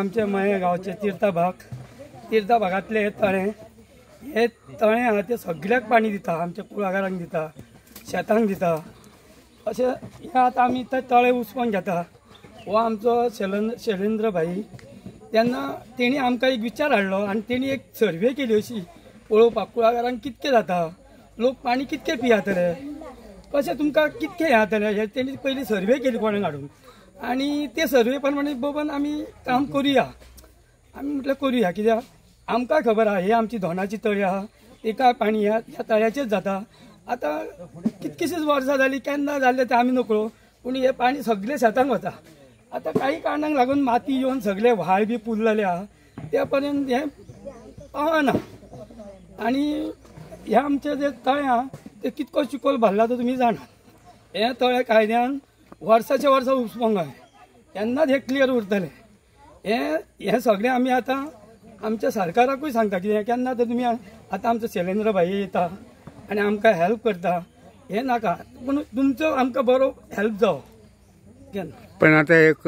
आमच्या मये गांवचे तीर्थाभाग, तीर्थाभागांतले हे तळें, हे तळें आहा तें सगळ्याक पाणी दिता, आमच्या कुळागरांक दिता, शेतांक दिता. अशें हें आतां आमी ते तळें उसपोवन घेता. हो आमचो शैलेंद्र भाई तेन्ना तेणी आमकां एक विचार हाडलो आनी तेणी एक सर्वे केली अशी पळोवपाक कुळागरांक कितकें जाता, लोक पाणी कितकें पियातले, कशें तुमकां कितकें हें जातलें, हें तेणी पयलीं सर्वे केली कोणाक हाडून आनी ते सर्वे प्रमाणे बघून आमी काम करुया. आमी म्हटलें करुया, कित्याक आमकां खबर आहा ही आमची धोणाची तळी आहा, एका पाणी ह्या तळ्याचेच जाता. आतां कितकीशीच वर्सां जालीं, केन्ना जालें तें आमी नकळो, पूण हें पाणी सगळें शेतांक वता. आतां काही कारणांक लागून माती येवन सगळे व्हाळ बी पुरलेले आहा, त्या पर्यंत हें पावना. आनी हें आमचें जें तळें आहा तें कितको चिकोल भरला तो तुमी जाणात. हें तळें कायद्यान वर्साचे वर्सां उसपोंक जाय, तेन्नाच हें क्लियर उरतलें. हें हें सगळें आमी आतां आमच्या सरकाराकूय सांगता कितें केन्ना तर तुमी आतां आमचो शैलेंद्र भाई येता आनी आमकां हेल्प करता, हें नाका, पूण तुमचो आमकां बरो हेल्प जावो केन्ना. पण आतां एक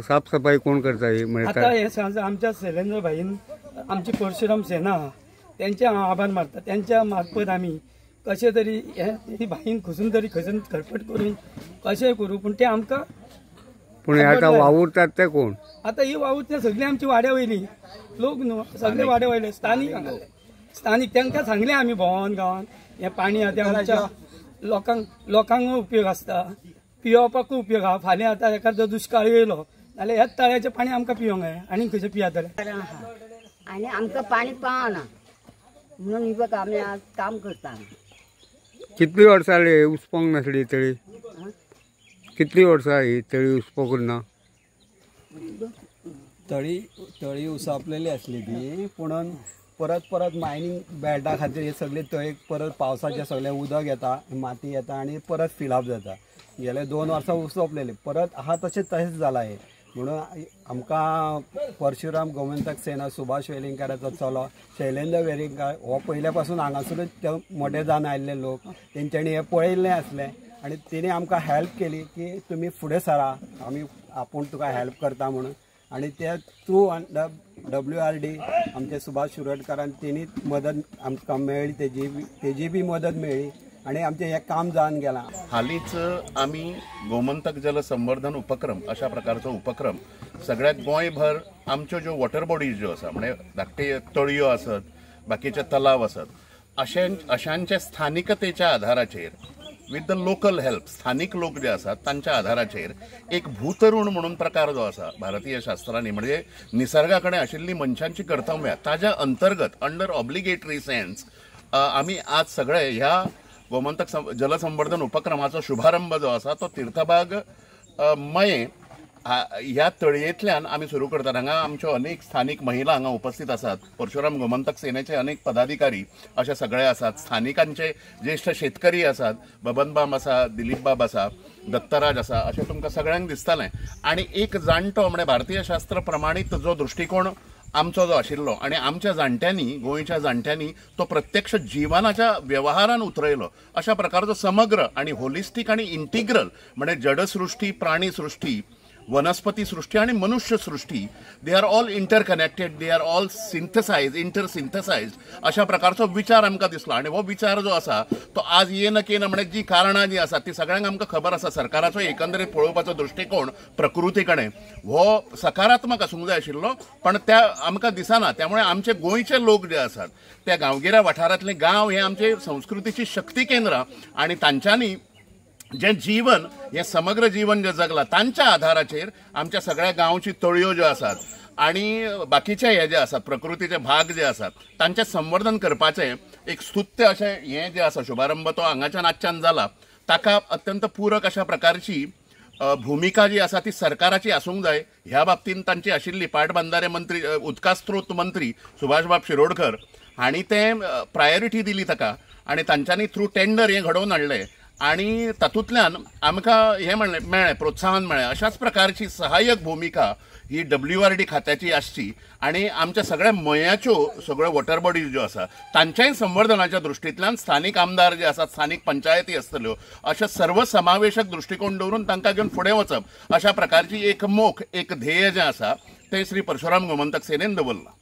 साफसफाई कोण करता? आतां हें आमच्या शैलेंद्र भाईन आमची परशुराम सेना तेंचे हांव आभार मानता. तेंच्या मार्फत आमी कशें तरी हें भाईन खसून तरी खसून खरपट करून कशें करूं, पूण तें आमकां. पूण आतां वावुरतात ते कोण? आतां ही वावुरतात सगळीं आमची वाड्या वयली लोक न्हू, सगळे वाड्या वयले स्थानीक हांगासरले स्थानीक. तांकां सांगलें आमी भोंवन गांवान हें पाणी आहा तें आमच्या लोकांक उपयोग आसता, पियोवपाकूय उपयोग आहा. फाल्यां आतां एखादो दुश्काळ येयलो जाल्यार ह्याच तळ्याचें पाणी आमकां पिवंक जाय आनी खंयचें पियातलें. आनी आमकां पाणी पावना म्हणून ही बघ आमी आज काम करता. कितली वर्सां उसपोंक नासली तळी? कितली वर्सां ही तळी उसपोंक ना? तळी तळी उसपलेली आसली ती, पुणून परत परत मायनींग बेल्टा खातीर हे सगळे तळयेक परत पावसाचें सगळें उदक येता, माती येता आनी परत फिलअप जाता. गेले 2 वर्सां उसपलेली, परत आहा तशें तशेंच जालां हें. म्हणून आमकां परशुराम गोमंतक सेना सुभाष वेलिंगकाराचो चलो शैलेंद्र वेलिंगकार हो पयल्या पासून हांगासरूच ते मोठे जावन आयिल्ले लोक, तेंच्यांनी हें पळयल्लें आसलें आनी तेणी आमकां हेल्प केली की तुमी फुडें सरा, आमी आपूण तुका हेल्प करता म्हणून. आनी ते थ्रू WRD आमचे सुभाष शिरोडकारान तेणी मदत आमकां मेळ्ळी, तेजी बी मदत मेळ्ळी आनी आमचें हें काम जावन गेलां. हालींच आमी गोमंतक जल संवर्धन उपक्रम अशा प्रकारचो उपक्रम सगळ्या गोंयभर आमच्यो ज्यो वॉटर बॉडीज ज्यो आसा, म्हणजे धाकटे तळयो आसत, बाकीचे तलाव आसत, अशांच्या स्थानिकतेच्या आधाराचेर विथ the local help स्थानीक लोक जे आसात तांच्या आधाराचेर एक भूतरुण म्हणून प्रकार जो आसा भारतीय शास्त्रांनी, म्हणजे निसर्गा कडेन आशिल्ली मनशांची कर्तव्यां ताज्या अंतर्गत अंडर ऑब्लिगेटरी सेन्स आमी आज सगळे ह्या गोमंतक जलसंवर्धन उपक्रमाचो शुभारंभ जो आसा तो तीर्थबाग मये ह्या तळयेंतल्यान आमी सुरू करतात. हांगा आमच्यो अनेक स्थानीक महिला हांगा उपस्थित आसात, परशुराम गोमंतक सेनेचे अनेक पदाधिकारी अशे सगळे आसात, स्थानिकांचे ज्येश्ठ शेतकरी आसात, बबनबाब आसा, दिलीपबाब आसा, दत्तराज आसा, अशें तुमकां सगळ्यांक दिसतालें. आनी एक जाणटो म्हणजे भारतीय शास्त्र प्रमाणीत जो दृश्टिकोण आमचो जो आशिल्लो आनी आमच्या जाणट्यांनी, गोंयच्या जाणट्यांनी तो प्रत्यक्ष जिवनाच्या व्यवहारान उतरयलो, अशा प्रकारचो समग्र आनी होलिस्टीक आनी इंटिग्रल म्हणजे जडसृश्टी, प्राणीसृश्टी, वनस्पती सृष्टी आणि मनुष्य सृष्टी, they are all interconnected, they are all synthesize, inter synthesize अशा प्रकारचो विचार आमकां दिसलो. आनी हो विचार जो आसा तो आज येन केन म्हणजे जी कारणां जी आसात ती सगळ्यांक आमकां खबर आसा. सरकाराचो एकंदरीत पळोवपाचो दृश्टिकोण प्रकृती कडेन हो सकारात्मक आसूंक जाय आशिल्लो, पण त्या आमकां दिसना. त्यामुळे आमचे गोंयचे लोक जे आसात त्या गांवगिऱ्या वाठारांतले गांव हे आमचे संस्कृतीची शक्ती केंद्रां आनी तांच्यांनी जे जीवन हे समग्र जीवन जे जगला तांच्या आधाराचेर आमच्या सगळ्या गांवची तळयो ज्यो आसात आणि बाकीचे हे जे आसात प्रकृतीचे भाग जे आसात तांचे संवर्धन करपाचें एक स्तुत्य अशें हें जें आसा शुभारंभ तो हांगाच्यान आजच्यान जाला. ताका अत्यंत पूरक अशा प्रकारची भूमिका जी आसा ती सरकाराची आसूंक जाय. ह्या बाबतींत तांची आशिल्ली पाटबंधारे मंत्री, उदका स्त्रोत मंत्री सुभाषबाब शिरोडकर हांणी तें प्रायोरिटी दिली ताका आनी तांच्यांनी थ्रू टेंडर हें घडोवन हाडलें आनी तातूंतल्यान आमकां हें म्हणलें मेळ्ळें, प्रोत्साहन मेळ्ळें. अशाच प्रकारची सहाय्यक भूमिका ही WRD खात्याची आसची आनी आमच्या सगळ्या मयाच्यो सगळ्यो वॉटर बॉडीज ज्यो आसा तांच्याय संवर्धनाच्या दृश्टींतल्यान स्थानीक आमदार जे आसात, स्थानीक पंचायती आसतल्यो, अशा सर्वसमावेशक दृश्टिकोन दवरून तांकां घेवन फुडें वचप अशा प्रकारची एक मोख, एक ध्येय जें आसा तें श्री परशुराम गोमंतक सेनेन दवरलां.